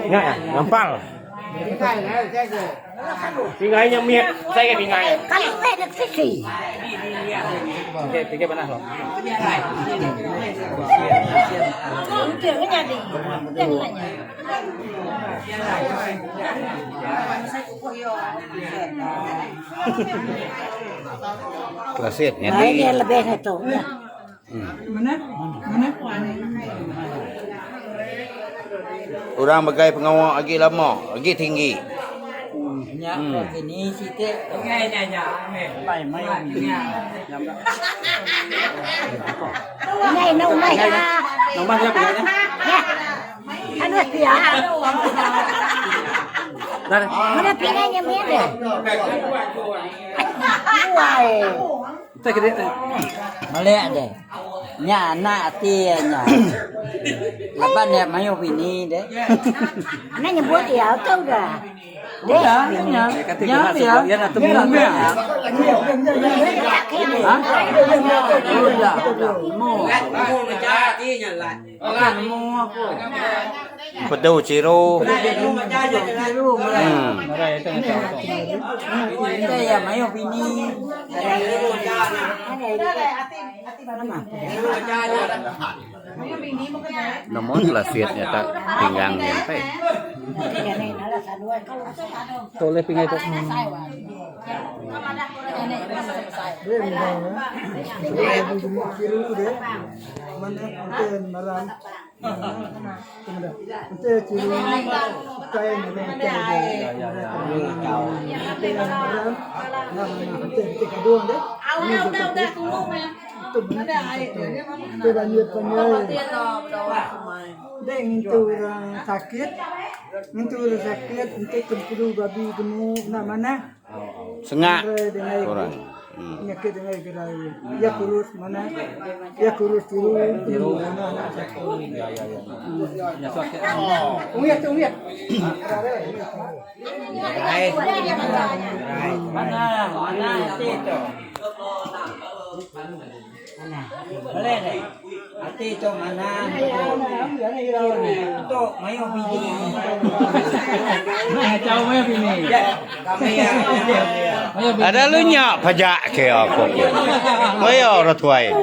Nya ngampal. Pingai nya mit, sai ke pingai. Kalau meh dek sisi. Okey, pingai panah lo. Mungkin ke nyadi. Mungkin nanya. Kelasit Nah, nyadi. ini lebih itu. Orang megai pengawa agi lama, agi tinggi. Malik deh. Nya anak ati iya nya. Laban iya mayuh bini deh. Anak nyebut iya tu ga. Udah nya. Nya pia. Nya pia. Udah udah. Nemu. Udah nemu aku. Empedu chiru. Hmm. Kita ya mayuh bini. Nemu selasit nya tak tinggang nya empai. Toleh pingai tu. Sengak orang. Mana mana ati tu. Mana. Boleh deh. Ati tu mana. Tu mayuh bini. Jauh mayuh bini. Ada lu nya pajak ke aku. Maya orang tuai.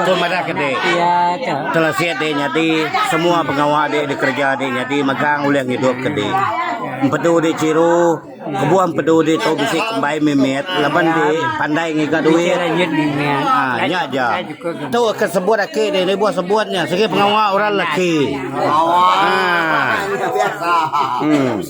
Tu madah ke dik. Telesit dik nyadi semua pengawa dik dikereja dik nyadi megang ulih ngidup ke dik. Empedu dik chiru kebuah empedu dik tu bisi kembai mimit laban dik pandai ngiga duit. Haa nya aja. Tu ke sebut aki dik lebuh sebut nya sigi pengawa orang lelaki. Haa. Hmm.